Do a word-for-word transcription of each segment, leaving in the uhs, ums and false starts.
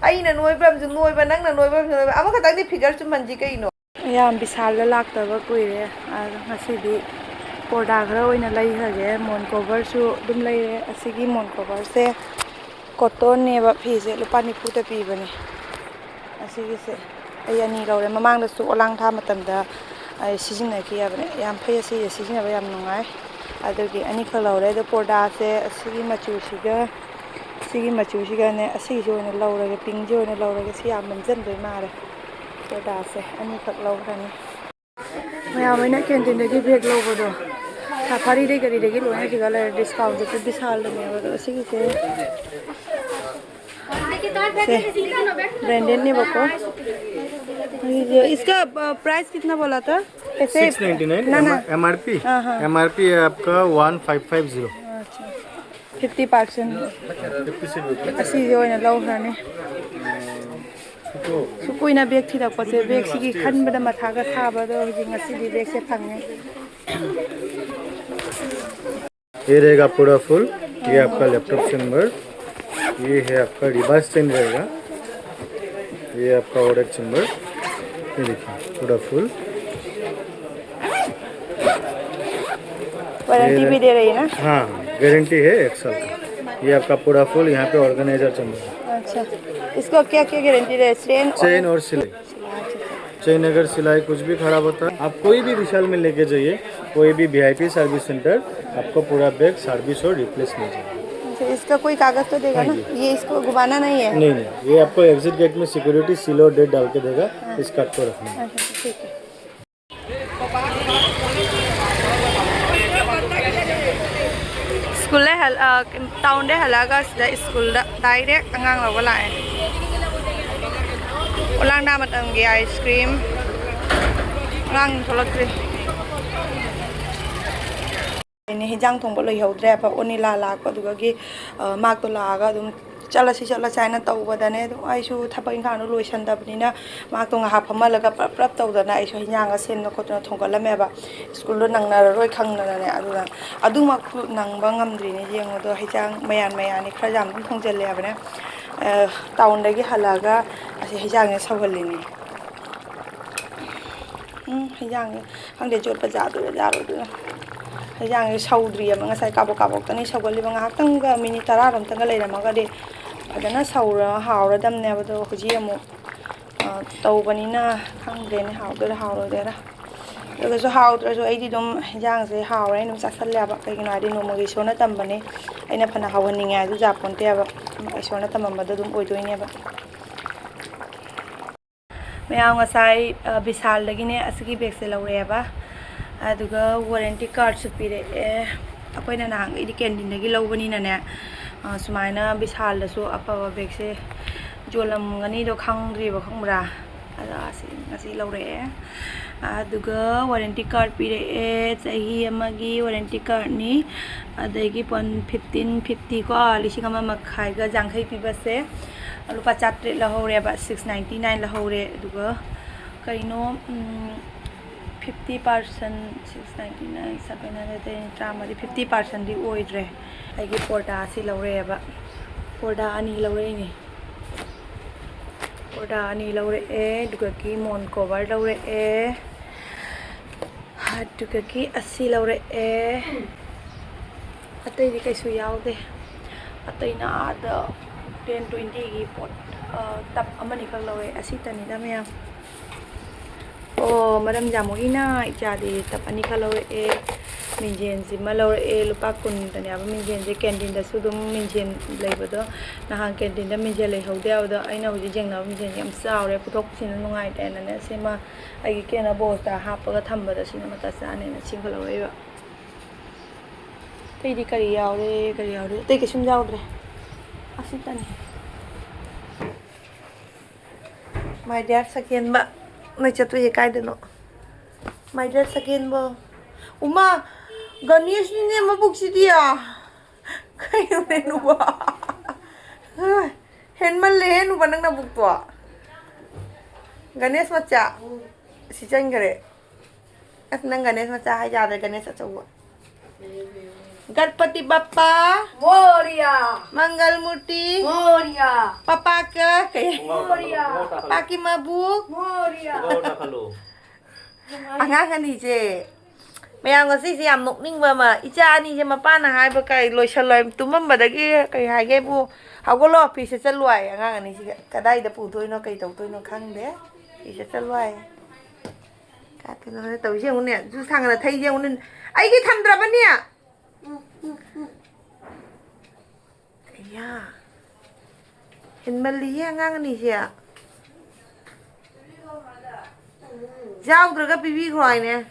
ꯑꯩꯅ ꯅꯣꯏꯕ ꯑꯃꯁꯨ ꯅꯣꯏꯕ, ꯅꯪꯅ ꯅꯣꯏꯕ ꯑꯃꯁꯨ ꯅꯣꯏꯕ, ꯑꯃꯈꯛꯇꯪꯗꯤ ꯐꯤꯒꯔ ꯆꯨꯝꯍꯟꯁꯤ ꯀꯩꯅꯣ? ꯌꯥꯝ ꯕꯤꯁꯥꯜꯗ ꯂꯥꯛꯇꯕ ꯀꯨꯏꯔꯦ꯫ ꯑꯗꯣ ꯉꯁꯤꯗꯤ ꯄꯣꯔꯗꯥ ꯈꯔ ꯑꯣꯏꯅ ꯂꯩꯈ꯭ꯔꯒꯦ꯫ ꯃꯣꯟ ꯀꯣꯚꯔꯁꯨ ꯑꯗꯨꯝ ꯂꯩꯔꯦ꯫ ꯑꯁꯤꯒꯤ ꯃꯣꯟ ꯀꯣꯚꯔꯁꯦ ꯀꯣꯇꯣꯟꯅꯦꯕ, ꯐꯤꯁꯦ ꯂꯨꯄꯥ ꯅꯤꯐꯨꯗ ꯄꯤꯕꯅꯦ꯫ ꯑꯁꯤꯒꯤꯁꯦ ꯑꯩ ꯑꯅꯤ ꯂꯧꯔꯦ꯫ ꯃꯃꯥꯡꯗꯁꯨ ꯑꯣꯂꯥꯡ ꯊꯥ ꯃꯇꯝꯗ ꯑꯩ ꯁꯤꯖꯤꯟꯅꯈꯤ ꯍꯥꯏꯕꯅꯦ꯫ ꯌꯥꯝ ꯐꯩ, ꯑꯁꯤꯁꯦ ꯁꯤꯖꯤꯟꯅꯕ ꯌꯥꯝ ꯅꯨꯡꯉꯥꯏ꯫ ꯑꯗꯨꯒꯤ ꯑꯅꯤꯈꯛ ꯂꯧꯔꯦ꯫ ꯑꯗꯣ ꯄꯣꯔꯗꯥꯁꯦ ꯑꯁꯤꯒꯤ ꯃꯆꯨꯁꯤꯒ, ꯁꯤꯒꯤ ꯃꯆꯨꯁꯤꯒꯅꯦ, ꯑꯁꯤꯒꯤꯁꯤ ꯑꯣꯏꯅ ꯂꯧꯔꯒꯦ, ꯄꯤꯡꯁꯤ ꯑꯣꯏꯅ ꯂꯧꯔꯒꯦ꯫ ꯁꯤ ꯌꯥꯝ ꯃꯝꯁꯤꯟꯗꯣꯏ ꯃꯥꯜꯂꯦ꯫ ꯄꯣꯔꯗꯥꯁꯦ ꯑꯅꯤꯈꯛ ꯂꯧꯈ꯭ꯔꯅꯤ꯫ ꯃꯌꯥꯝ ꯍꯣꯏꯅ ꯀꯦꯟꯇꯤꯟꯗꯒꯤ ꯕꯦꯒ ꯂꯧꯕꯗꯣ, ꯁꯥꯐꯥꯔꯤꯗꯩ ꯀꯔꯤꯗꯒꯤ ꯂꯣꯏꯅ ꯁꯤꯗ ꯂꯩꯔꯦ, ꯗꯤꯁꯀꯥꯎꯟꯗꯁꯨ ꯕꯤꯁꯥꯜꯗꯅꯦꯕ꯫ ꯑꯗꯣ ꯑꯁꯤꯒꯤꯁꯦ, ꯁꯦ, ꯕ꯭ꯔꯦꯟꯗꯦꯗꯅꯦꯕꯀꯣ꯫ ꯑꯁꯤꯁꯦ, इसका प्राइस कितना बोला था? ऐसे सिक्स नाइन्टी नाइन। ना, ना। M R P. हाँ, हाँ। एम आर पी है आपका वन फ़ाइव फ़ाइव ज़ीरो। अच्छा। ꯐꯤꯐꯇꯤ ꯄꯥꯔꯁꯦꯟ ꯑꯁꯤꯁꯦ ꯑꯣꯏꯅ ꯂꯧꯈ꯭ꯔꯅꯤ꯫ ꯁꯨꯛ ꯀꯨꯏꯅ ꯕꯦꯒ ꯊꯤꯔꯛꯄꯁꯦ, ꯕꯦꯒꯁꯤꯒꯤ ꯈꯟꯕꯗ ꯃꯊꯥꯒ ꯁꯥꯕꯗꯣ, ꯍꯧꯖꯤꯛ ꯉꯁꯤꯗꯤ ꯕꯦꯒꯁꯦ ꯐꯪꯉꯦ꯫ ये रहेगा पूरा फुल। ये आपका लैपटॉप चैम्बर, ये है आपका रिवर्स चेन रहेगा, ये आपका ओडेक चैम्बर, ये देखिए पूरा फुल। वारंटी भी दे रही है ना? हाँ, गारंटी है एक साल का। ये आपका पूरा फुल, यहाँ पे ऑर्गेनाइजर चैम्बर है। अच्छा, इसको क्या क्या गारंटी है? चेन और चेन और सिलाई। चेन अगर सिलाई कुछ भी खराब होता है, आप कोई भी विशाल में लेके जाइए, कोई भी V I P service centre, आपको पूरा बैग सर्विस और रिप्लेस मिल जाएगा। अच्छा, इसका कोई कागज़ तो देगा ना? नहीं। ये इसको घुमाना नहीं है? नहीं, नहीं, ये आपको एग्जिट गेट में सिक्योरिटी सील और डेट डाल के देगा। हाँ। इस कार्ड को रखना है। अच्छा, ठीक है। ꯁ꯭ꯀꯨꯜꯗ ꯍꯜ-, ꯑ, ꯇꯥꯎꯟꯗ ꯍꯜꯂꯛꯑꯒ ꯁꯤꯗ ꯁ꯭ꯀꯨꯜꯗ ꯗꯥꯏꯔꯦꯛ ꯑꯉꯥꯡ ꯂꯧꯕ ꯂꯥꯛꯑꯦ꯫ ꯑꯣꯂꯥꯡꯗꯥ ꯃꯇꯝꯒꯤ ꯑꯥꯏꯁ ꯀ꯭ꯔꯤꯝ꯫ ꯑꯉꯥꯡ ꯊꯣꯛꯂꯛꯇ꯭ꯔꯤ꯫ ꯑꯩꯅ ꯍꯤꯟꯖꯥꯡ ꯊꯣꯡꯕ ꯂꯣꯏꯍꯧꯗ꯭ꯔꯦ ꯍꯥꯏꯕ, ꯑꯣꯅꯤꯂꯥ ꯂꯥꯛꯄ, ꯑꯗꯨꯗꯒꯤ, ꯑ, ꯃꯥꯛꯇꯣ ꯂꯥꯛꯑꯒ ꯑꯗꯨꯝ ꯆꯠꯂꯁꯤ ꯆꯠꯂꯁꯤ ꯍꯥꯏꯅ ꯇꯧꯕꯗꯅꯦ, ꯑꯗꯨꯝ ꯑꯩꯁꯨ ꯊꯕꯛ ꯏꯪꯈꯥꯡꯗꯣ ꯂꯣꯏꯁꯟꯗꯕꯅꯤꯅ ꯃꯥꯛꯇꯣ ꯉꯥꯏꯍꯥꯛ ꯐꯝꯍꯜꯂꯒ ꯄ꯭ꯔꯞ ꯄ꯭ꯔꯞ ꯇꯧꯗꯅ ꯑꯩꯁꯨ ꯍꯤꯟꯖꯥꯡꯒ ꯁꯦꯝꯗꯅ ꯈꯣꯠꯇꯅ ꯊꯣꯡꯒꯠꯂꯝꯃꯦꯕ꯫ ꯁ꯭ꯀꯨꯜꯗꯣ ꯅꯪꯅꯔꯔꯣꯏ ꯈꯪꯗꯅꯅꯦ, ꯑꯗꯨꯅ ꯑꯗꯨꯃꯛꯁꯨ ꯅꯪꯕ ꯉꯝꯗ꯭ꯔꯤꯅꯦ꯫ ꯌꯦꯡꯉꯣꯗꯣ ꯍꯤꯟꯖꯥꯡ ꯃꯌꯥꯟ ꯃꯌꯥꯟꯅꯤ, ꯈꯔ ꯌꯥꯝ ꯑꯗꯨꯝ ꯊꯣꯡꯖꯜꯂꯦ ꯍꯥꯏꯕꯅꯦ꯫ ꯇꯥꯎꯟꯗꯒꯤ ꯍꯜꯂꯛꯑꯒ ꯑꯁꯤ ꯍꯩꯖꯥꯡꯁꯦ ꯁꯧꯍꯜꯂꯤꯅꯤ꯫ ꯎꯝ, ꯍꯩꯖꯥꯡꯁꯦ ꯈꯪꯗꯦ, ꯆꯣꯠꯄ ꯌꯥꯗꯣꯏꯔꯥ ꯌꯥꯔꯣꯏꯗꯣꯏꯔꯥ꯫ ꯍꯩꯖꯥꯡꯁꯦ ꯁꯧꯗ꯭ꯔꯤꯑꯕ, ꯉꯁꯥꯏ ꯀꯥꯕꯣꯛ ꯀꯥꯕꯣꯛꯇꯅꯤ ꯁꯧꯒꯜꯂꯤꯕ꯫ ꯉꯥꯏꯍꯥꯛꯇꯪꯒ, ꯃꯤꯅꯤꯠ ꯇꯔꯥꯔꯣꯝꯇꯪꯒ ꯂꯩꯔꯝꯃꯒꯗꯤ ꯐꯖꯅ ꯁꯧꯔ ꯍꯥꯎꯔꯗꯝꯅꯦꯕ꯫ ꯑꯗꯣ ꯍꯧꯖꯤꯛ ꯑꯃꯨꯛ, ꯑ, ꯇꯧꯕꯅꯤꯅ ꯈꯪꯗ꯭ꯔꯦꯅꯦ, ꯍꯥꯎꯗꯣꯏꯔꯥ ꯍꯥꯎꯔꯣꯏꯗꯣꯏꯔꯥ꯫ ꯑꯗꯨꯒꯁꯨ ꯍꯥꯎꯗ꯭ꯔꯁꯨ ꯑꯩꯗꯤ ꯑꯗꯨꯝ ꯍꯤꯟꯖꯥꯡꯁꯦ ꯍꯥꯎꯔꯦ ꯑꯩꯅ ꯑꯗꯨꯝ ꯆꯥꯁꯜꯂꯦꯕ꯫ ꯀꯩꯒꯤꯅꯣ ꯍꯥꯏꯗꯤ ꯅꯣꯡꯃꯒꯤ ꯏꯁꯣꯔꯅ ꯇꯝꯕꯅꯤ, ꯑꯩꯅ ꯐꯅ ꯍꯥꯎꯍꯟꯅꯤꯡꯉꯦ ꯍꯥꯏꯁꯨ ꯌꯥꯄꯣꯟꯇꯦꯕ꯫ ꯏꯁꯣꯔꯅ ꯇꯝꯃꯝꯕꯗꯣ ꯑꯗꯨꯝ ꯑꯣꯏꯗꯣꯏꯅꯦꯕ꯫ ꯃꯌꯥꯝ, ꯉꯁꯥꯏ, ꯑ, ꯕꯤꯁꯥꯜꯗꯒꯤꯅꯦ ꯑꯁꯤꯒꯤ ꯕꯦꯒꯁꯦ ꯂꯧꯔꯛꯑꯦꯕ꯫ ꯑꯗꯨꯒ ꯋꯥꯔꯦꯟꯇꯤ ꯀꯥꯔꯠꯁꯨ ꯄꯤꯔꯛꯑꯦ꯫ ꯑꯩꯈꯣꯏꯅ ꯅꯍꯥꯟꯈꯩꯗꯤ ꯀꯦꯟꯇꯤꯟꯗꯒꯤ ꯂꯧꯕꯅꯤꯅꯅꯦ, ꯑ, ꯁꯨꯃꯥꯏꯅ ꯕꯤꯁꯥꯜꯗꯁꯨ ꯑꯐꯕ ꯕꯦꯒꯁꯦ ꯌꯣꯜꯂꯝꯒꯅꯤꯗꯣ ꯈꯪꯗ꯭ꯔꯤꯕ, ꯈꯪꯕ꯭ꯔꯥ? ꯑꯗꯣ ꯑꯁꯤ ꯉꯁꯤ ꯂꯧꯔꯛꯑꯦ꯫ ꯑꯗꯨꯒ ꯋꯥꯔꯦꯟꯇꯤ ꯀꯥꯔꯠ ꯄꯤꯔꯛꯑꯦ, ꯆꯍꯤ ꯑꯃꯒꯤ ꯋꯥꯔꯦꯟꯇꯤ ꯀꯥꯔꯠꯅꯤ꯫ ꯑꯗꯒꯤ ꯄꯣꯟ ꯐꯤꯐꯇꯤꯟ ꯐꯤꯐꯇꯤ ꯀꯣ, ꯂꯤꯁꯤꯡ ꯑꯃ ꯃꯈꯥꯏꯒ ꯌꯥꯡꯈꯩ ꯄꯤꯕꯁꯦ ꯂꯨꯄꯥ ꯆꯥꯇ꯭ꯔꯦꯠ ꯂꯧꯍꯧꯔꯦꯕ, ꯁꯤꯛꯁ ꯅꯥꯏꯟꯇꯤ ꯅꯥꯏꯟ ꯂꯧꯍꯧꯔꯦ꯫ ꯑꯗꯨꯒ ꯀꯩꯅꯣ, ꯎꯝ, fifty percent, six ninety nine, seven hundred, ꯇꯔꯥꯃꯔꯤ, ꯐꯤꯐꯇꯤ ꯄꯥꯔꯁꯦꯟꯗꯤ ꯑꯣꯏꯗ꯭ꯔꯦ꯫ ꯑꯩꯒꯤ ꯄꯣꯔꯗꯥꯁꯤ ꯂꯧꯔꯛꯑꯦꯕ, ꯄꯣꯔꯗꯥ ꯑꯅꯤ ꯂꯧꯔꯛꯏꯅꯦ꯫ ꯄꯣꯔꯗꯥ ꯑꯅꯤ ꯂꯧꯔꯛꯑꯦ, ꯑꯗꯨꯒꯒꯤ ꯃꯣꯟ ꯀꯣꯚꯔ ꯂꯧꯔꯛꯑꯦ, ꯑꯗꯨꯒꯒꯤ ꯑꯁꯤ ꯂꯧꯔꯛꯑꯦ꯫ ꯑꯇꯩꯗꯤ ꯀꯩꯁꯨ ꯌꯥꯎꯗꯦ꯫ ꯑꯇꯩꯅ ꯑꯥꯗ ꯇꯦꯟ ꯇ꯭ꯋꯦꯟꯇꯤꯒꯤ ꯄꯣꯠ, ꯑ, ꯇꯞ ꯑꯃꯅꯤꯈꯛ ꯂꯧꯔꯛꯑꯦ꯫ ꯑꯁꯤꯇꯅꯤꯗ ꯃꯌꯥꯝ꯫ ꯑꯣ, ꯃꯔꯝ ꯌꯥꯝ ꯃꯣꯛꯏꯅ ꯏꯆꯥꯗꯤ ꯇꯞ ꯑꯅꯤꯈꯛ ꯂꯧꯔꯛꯑꯦ꯫ ꯃꯤꯡꯖꯦꯜꯁꯤꯃ ꯂꯧꯔꯛꯑꯦ, ꯂꯨꯄꯥ ꯀꯨꯟꯗꯅꯦꯕ ꯃꯤꯡꯖꯦꯜꯁꯦ꯫ ꯀꯦꯟꯇꯤꯟꯗꯁꯨ ꯑꯗꯨꯝ ꯃꯤꯡꯖꯦꯜ ꯂꯩꯕꯗꯣ, ꯅꯍꯥꯟ ꯀꯦꯟꯇꯤꯟꯗ ꯃꯤꯡꯖꯦꯜ ꯂꯩꯍꯧꯗꯦ ꯍꯥꯏꯕꯗꯣ ꯑꯩꯅ ꯍꯧꯖꯤꯛ ꯌꯦꯡꯅꯕ ꯃꯤꯡꯖꯦꯜꯁꯦ ꯌꯥꯝ ꯆꯥꯎꯔꯦ, ꯄꯨꯊꯣꯛ ꯄꯨꯁꯤꯟꯗ ꯅꯨꯡꯉꯥꯏꯇꯦꯅꯅꯦ꯫ ꯁꯤꯃ ꯑꯩꯒꯤ ꯀꯦꯅ ꯕꯣꯛꯁꯇ ꯍꯥꯞꯄꯒ ꯊꯝꯕꯗ ꯁꯤꯅ ꯃꯇꯥ ꯆꯥꯅꯦꯅ ꯁꯤꯃ ꯂꯧꯔꯛꯏꯕ꯫ ꯑꯇꯩꯗꯤ ꯀꯔꯤ ꯌꯥꯎꯔꯦ, ꯀꯔꯤ ꯌꯥꯎꯔꯦ? ꯑꯇꯩ ꯀꯩꯁꯨꯝ ꯌꯥꯎꯗ꯭ꯔꯦ꯫ ꯑꯁꯤꯇꯅꯤ꯫ My dear ꯁꯀꯦꯟꯕ, ꯅꯣꯏ ꯆꯠꯇꯣꯏꯁꯦ ꯀꯥꯏꯗꯅꯣ? My dear ꯁꯀꯦꯟꯕ, ꯎꯃꯥ, ꯒꯅꯦꯁꯅꯤꯅꯦ ꯃꯕꯨꯛꯁꯤꯗꯤ꯫ ꯀꯩꯅꯣꯅꯦ ꯅꯨꯕ? ꯍꯦꯟꯃꯜꯂꯦꯍꯦ ꯅꯨꯕ, ꯅꯪ ꯅꯕꯨꯛꯇꯣ꯫ ꯒꯅꯦꯁ ꯃꯆꯥ, ꯁꯤ ꯆꯪꯈꯔꯦ꯫ ꯑꯁ, ꯅꯪ ꯒꯅꯦꯁ ꯃꯆꯥ ꯍꯥꯏ ꯌꯥꯗ꯭ꯔꯦ, ꯒꯅꯦꯁ ꯑꯆꯧꯕ꯫ ꯒꯠꯄꯇꯤ ꯕꯞꯄꯥ, ꯃꯣꯔꯤꯌꯥ꯫ ꯃꯪꯒꯜ ꯃꯨꯔꯇꯤ, ꯃꯣꯔꯤꯌꯥ꯫ ꯄꯄꯥ ꯀ-, ꯀꯩ? ꯃꯣꯔꯤꯌꯥ꯫ ꯄꯄꯥ ꯀꯤ ꯃꯕꯨꯛ, ꯃꯣꯔꯤꯌꯥ꯫ ꯑꯉꯥꯡ ꯑꯅꯤꯁꯦ, ꯃꯌꯥꯝ, ꯉꯁꯤꯁꯦ ꯌꯥꯝ ꯅꯣꯛꯅꯤꯡꯕ ꯑꯃ, ꯏꯆꯥ ꯑꯅꯤꯁꯦ ꯃꯄꯥꯅ ꯍꯥꯏꯕ ꯀꯩ ꯂꯣꯏꯁꯜꯂꯣꯏ, ꯇꯨꯝꯃꯝꯕꯗꯒꯤ ꯀꯩ ꯍꯥꯏꯒꯦꯕꯨ, "ꯍꯧꯒꯠꯂꯣ, ꯐꯤ ꯁꯦꯠꯆꯜꯂꯨ" ꯍꯥꯏ꯫ ꯑꯉꯥꯡ ꯑꯅꯤꯁꯤꯒ ꯀꯗꯥꯏꯗ ꯄꯨꯗꯣꯏꯅꯣ, ꯀꯩ ꯇꯧꯗꯣꯏꯅꯣ ꯈꯪꯗꯦ꯫ ꯐꯤ ꯁꯦꯠꯆꯜꯂꯨ ꯍꯥꯏ꯫ ꯀꯥꯏꯗꯅꯣ ꯇꯧꯔꯤꯁꯦ ꯌꯦꯡꯉꯨꯅꯦ, ꯖꯨ ꯁꯥꯡꯅ ꯊꯩꯁꯦ ꯌꯦꯡꯉꯨꯅꯦ꯫ ꯑꯩꯒꯤ ꯊꯝꯗ꯭ꯔꯕꯅꯦ꯫ ꯑꯌꯥ, ꯍꯦꯟꯃꯜꯂꯤꯍꯦ ꯑꯉꯥꯡ ꯑꯅꯤꯁꯦ꯫ ꯌꯥꯎꯗ꯭ꯔꯒ ꯄꯤꯕꯤꯈ꯭ꯔꯣ ꯍꯥꯏꯅꯦ꯫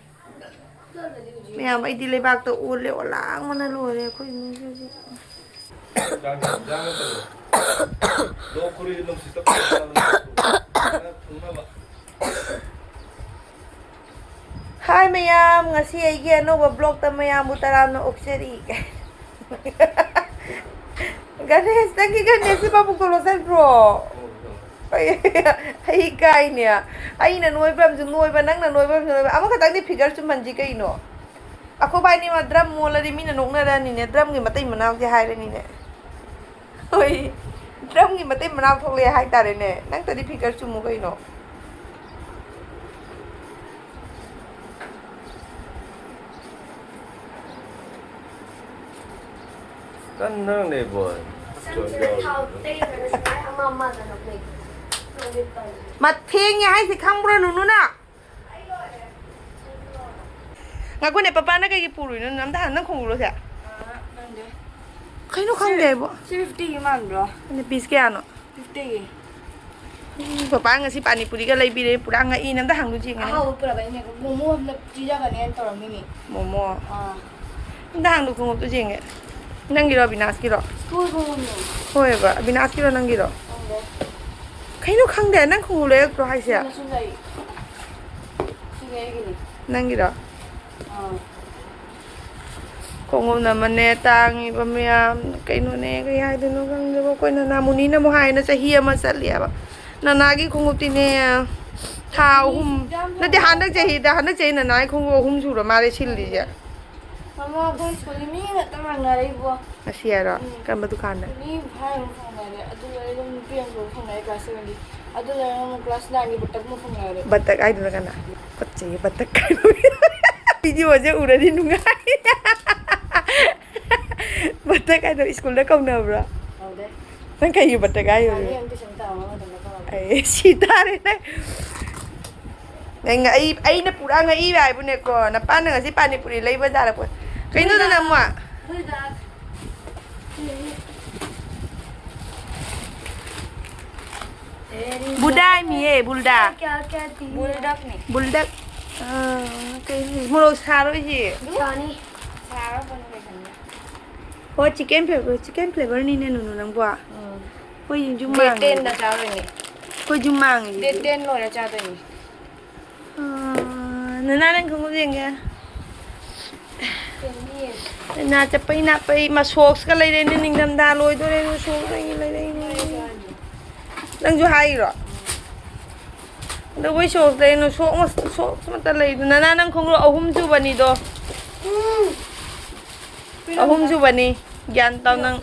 ꯃꯌꯥꯝ, ꯑꯩꯗꯤ ꯂꯩꯕꯥꯛꯇ ꯑꯣꯜꯂꯦ, ꯑꯣꯂꯥꯡꯕꯅ ꯂꯣꯏꯔꯦ ꯑꯩꯈꯣꯏ ꯏꯃꯨꯡꯁꯦ ꯍꯧꯖꯤꯛ꯫ ꯍꯥꯏ ꯃꯌꯥꯝ, ꯉꯁꯤ ꯑꯩꯒꯤ ꯑꯅꯧꯕ ꯕ꯭ꯂꯣꯛꯇ ꯃꯌꯥꯝꯕꯨ ꯇꯔꯥꯝꯅ ꯑꯣꯛꯆꯔꯤ꯫ ꯒꯅꯦꯁ, ꯅꯪꯒꯤ ꯒꯅꯦꯁꯁꯤ ꯃꯕꯨꯛꯇꯣ ꯂꯣꯠꯁꯟꯈ꯭ꯔꯣ꯫ ꯑꯩ, ꯑꯩ ꯏꯀꯥꯏꯅꯦ꯫ ꯑꯩꯅ ꯅꯣꯏꯕ꯭ꯔꯝꯁꯨ ꯅꯣꯏꯕ, ꯅꯪꯅ ꯅꯣꯏꯕ꯭ꯔꯝꯁꯨ ꯅꯣꯏꯕ, ꯑꯃꯈꯛꯇꯪꯗꯤ ꯐꯤꯒꯔ ꯆꯨꯝꯍꯟꯁꯤ ꯀꯩꯅꯣ꯫ ꯑꯩꯈꯣꯏ ꯕꯥꯏꯅꯤꯃꯛ ꯗ꯭ꯔꯝ ꯃꯣꯜꯂꯗꯤ ꯃꯤꯅ ꯅꯣꯛꯅꯔꯅꯤꯅꯦ, ꯗ꯭ꯔꯝꯒꯤ ꯃꯇꯩ ꯃꯅꯥꯎꯁꯦ ꯍꯥꯏꯔꯅꯤꯅꯦ꯫ ꯍꯣꯏ, ꯗ꯭ꯔꯝꯒꯤ ꯃꯇꯩ ꯃꯅꯥꯎ ꯊꯣꯛꯂꯛꯑꯦ ꯍꯥꯏꯇꯥꯔꯦꯅꯦ꯫ ꯅꯪꯇꯗꯤ ꯐꯤꯒꯔ ꯆꯨꯝꯃꯨ ꯀꯩꯅꯣ꯫ ꯀꯟꯅ ꯂꯩꯕꯣꯏ꯫ ꯃꯊꯦꯡꯉꯦ ꯍꯥꯏꯁꯦ ꯈꯪꯕ꯭ꯔꯣ, ꯅꯨꯅꯨꯅ? ꯉꯥꯏꯈꯣꯅꯦ, ꯄꯄꯥꯅ ꯀꯩꯒꯤ ꯄꯨꯔꯨꯏꯅꯣ? ꯑꯝꯇ ꯍꯥꯟꯅ ꯅꯪ ꯈꯣꯡꯎꯞꯂꯣꯁꯦ꯫ ꯑꯥ, ꯈꯪꯗꯦ꯫ ꯀꯩꯅꯣ ꯈꯪꯗꯦ ꯍꯥꯏꯕꯣ? ꯁꯤ fifty ꯒꯤ ꯃꯥꯟꯕ꯭ꯔꯣ? ꯑꯗꯨ piece ꯀꯌꯥꯅꯣ? Fifty ꯒꯤ꯫ ꯎꯝ, ꯄꯄꯥ ꯉꯁꯤ ꯄꯥꯅꯤꯄꯨꯔꯤꯒ ꯂꯩꯕꯤꯔꯦ, ꯄꯨꯔꯥ ꯉꯛꯏꯅꯦ꯫ ꯑꯝꯇ ꯍꯥꯡꯗꯣꯛ ꯌꯦꯡꯒꯦꯅꯦ꯫ ꯑꯍꯥꯎꯕ ꯄꯨꯔꯛꯄ ꯑꯩꯅ ꯃꯣꯃꯣ ꯑꯃꯅ ꯄꯤꯖꯒꯅꯦꯅ ꯇꯧꯔꯝꯃꯤꯅꯦ꯫ ꯃꯣꯃꯣ꯫ ꯑꯥ꯫ ꯑꯝꯇ ꯍꯥꯡꯗꯣꯛ, ꯈꯣꯡꯎꯞꯇꯨ ꯌꯦꯡꯒꯦ꯫ ꯅꯪꯒꯤꯔꯣ, ꯑꯕꯤꯅꯥꯁꯀꯤꯔꯣ? School ꯈꯣꯡꯎꯞꯅꯦ꯫ ꯍꯣꯏꯕ, ꯑꯕꯤꯅꯥꯁꯀꯤꯔꯣ ꯅꯪꯒꯤꯔꯣ? ꯈꯪꯗꯦ꯫ ꯀꯩꯅꯣ ꯈꯪꯗꯦ, ꯅꯪ ꯈꯣꯡꯎꯞ ꯂꯩꯔꯛꯇ꯭ꯔꯣ ꯍꯥꯏꯁꯦ? ꯁꯤꯗꯁꯨ ꯂꯩ꯫ ꯁꯤꯗꯤ ꯑꯩꯒꯤꯅꯤ꯫ ꯅꯪꯒꯤꯔꯣ? ꯑꯥ꯫ ꯈꯣꯡꯎꯞꯅ ꯑꯃꯅꯦ, ꯇꯥꯡꯉꯤꯕ ꯃꯌꯥꯝ, ꯀꯩꯅꯣꯅꯦ, ꯀꯩ ꯍꯥꯏꯗꯣꯏꯅꯣ ꯈꯪꯗꯦꯕ꯫ ꯑꯩꯈꯣꯏ ꯅꯅꯥ ꯃꯨꯅꯤꯅ ꯑꯃꯨꯛ ꯍꯥꯏꯅ ꯆꯍꯤ ꯑꯃ ꯆꯠꯂꯦꯕ꯫ ꯅꯅꯥꯒꯤ ꯈꯣꯡꯎꯞꯇꯤꯅꯦ, ꯊꯥ ꯑꯍꯨꯝ, ꯅꯠꯇꯦ, ꯍꯟꯗꯛ ꯆꯍꯤꯗ, ꯍꯟꯗꯛ ꯆꯍꯤ ꯅꯅꯥꯒꯤ ꯈꯣꯡꯎꯞ ꯑꯍꯨꯝ ꯁꯨꯔ ꯃꯥꯜꯂꯦ ꯁꯤꯜꯂꯤꯁꯦ꯫ ꯃꯃꯥ, ꯑꯩꯈꯣꯏ ꯁ꯭ꯀꯨꯜꯒꯤ ꯃꯤ ꯉꯥꯛꯇ ꯃꯥꯟꯅꯔꯦ ꯏꯕꯣ꯫ ꯉꯁꯤ ꯍꯥꯏꯔꯣ? ꯀꯔꯝꯕ ꯗꯨꯀꯥꯟꯗ? ꯃꯤ ꯐꯥꯏ ꯑꯃ ꯐꯪꯅꯔꯦ, ꯑꯗꯨ ꯂꯣꯏꯔꯒ ꯅꯨꯄꯤ ꯑꯃꯁꯨ ꯐꯪꯅꯔꯦ ꯀ꯭ꯂꯥꯁ ꯁꯚꯦꯟꯒꯤ꯫ ꯑꯗꯨ ꯂꯣꯏꯔꯒ ꯑꯃꯨꯛ ꯀ꯭ꯂꯥꯁ ꯅꯥꯏꯟꯒꯤ ꯕꯇꯛ ꯑꯃ ꯐꯪꯅꯔꯦ꯫ ꯕꯇꯛ ꯍꯥꯏꯗꯨꯅ ꯀꯅꯥ? ꯀꯠꯆꯩꯌꯦ, ꯕꯇꯛ ꯀꯥꯏꯅ꯫ ꯚꯤꯗꯤꯑꯣꯁꯦ ꯎꯔꯗꯤ ꯅꯨꯡꯉꯥꯏ꯫ ꯕꯇꯛ ꯀꯥꯏꯗꯣ ꯁ꯭ꯀꯨꯜꯗ ꯀꯧꯅꯕ꯭ꯔꯣ? ꯇꯧꯗꯦ꯫ ꯅꯪ ꯀꯩꯒꯤ ꯕꯇꯛ ꯍꯥꯏꯌꯣ? ꯃꯥꯅꯤ ꯑꯃ ꯇꯨꯏꯁꯟ ꯇꯧꯔꯝꯃꯒ ꯑꯗꯨꯝ ꯇꯧꯔꯝꯃꯦ꯫ ꯑꯩ ꯁꯤ ꯇꯥꯔꯦ ꯅꯪ꯫ ꯅꯪ ꯑꯩ ꯑꯩꯅ ꯄꯨꯔꯥ ꯉꯛꯏꯕ ꯍꯥꯏꯕꯨꯅꯦꯀꯣ, ꯅꯄꯥꯅ ꯉꯁꯤ ꯄꯥꯅꯤꯄꯨꯔꯤ ꯂꯩꯕ ꯖꯥꯔꯛꯄ꯫ ꯀꯩꯅꯣꯗ ꯅꯝꯃꯣ꯫ ꯕꯨꯗꯥꯏꯃꯤꯌꯦ, ꯕꯨꯜꯗꯥ꯫ क्या क्या थी? ꯕꯨꯜꯗꯛ꯫ ꯑꯥ, ꯀꯩꯅꯣ, ꯃꯣꯔꯣꯛ ꯁꯥꯔꯣꯏꯁꯤ꯫ ꯆꯥꯅꯤ꯫ ꯍꯣ, ꯆꯤꯀꯟ ꯐ꯭ꯂꯦꯚꯔ, ꯆꯤꯀꯟ ꯐ꯭ꯂꯦꯚꯔꯅꯤꯅꯦ ꯅꯨꯅꯨ ꯅꯪꯕꯣ꯫ ꯑꯩꯈꯣꯏ ꯌꯨꯝ ꯗꯦꯠ ꯇꯦꯟꯗ ꯆꯥꯗꯣꯏꯅꯦ꯫ ꯑꯩꯈꯣꯏ ꯌꯨꯝ ꯃꯥꯡꯉꯤ꯫ ꯗꯦꯠ ꯇꯦꯟ ꯂꯣꯏꯔ ꯆꯥꯗꯣꯏꯅꯦ꯫ ꯑꯥ, ꯅꯅꯥ ꯅꯪ ꯈꯣꯡꯎꯞ ꯌꯦꯡꯒꯦ꯫ ꯅꯅꯥ ꯆꯠꯄꯩ ꯅꯥꯄꯩ ꯃꯥ ꯁꯣꯛꯁꯀ ꯂꯩꯔꯦꯅꯦ, ꯅꯤꯡꯊꯝꯊꯥ ꯂꯣꯏꯗꯣꯔꯦ, ꯁꯣꯛꯁ ꯑꯩꯒꯤ ꯂꯩꯔꯛꯏꯅꯦ꯫ ꯅꯪꯁꯨ ꯍꯥꯏꯔꯤꯔꯣ? ꯀꯩꯗꯧꯕꯩ ꯁꯣꯛꯁ ꯂꯩꯅꯣ? ꯁꯣꯛ ꯃ-, ꯁꯣꯛꯁ ꯃꯠꯇ ꯂꯩꯗꯣ꯫ ꯅꯅꯥ ꯅꯪ ꯈꯣꯡꯎꯞ ꯑꯍꯨꯝ ꯁꯨꯕꯅꯤꯗꯣ꯫ ꯑꯍꯨꯝ ꯁꯨꯕꯅꯤ꯫ ꯒ꯭ꯌꯥꯟ ꯇꯥꯎ ꯅꯪ꯫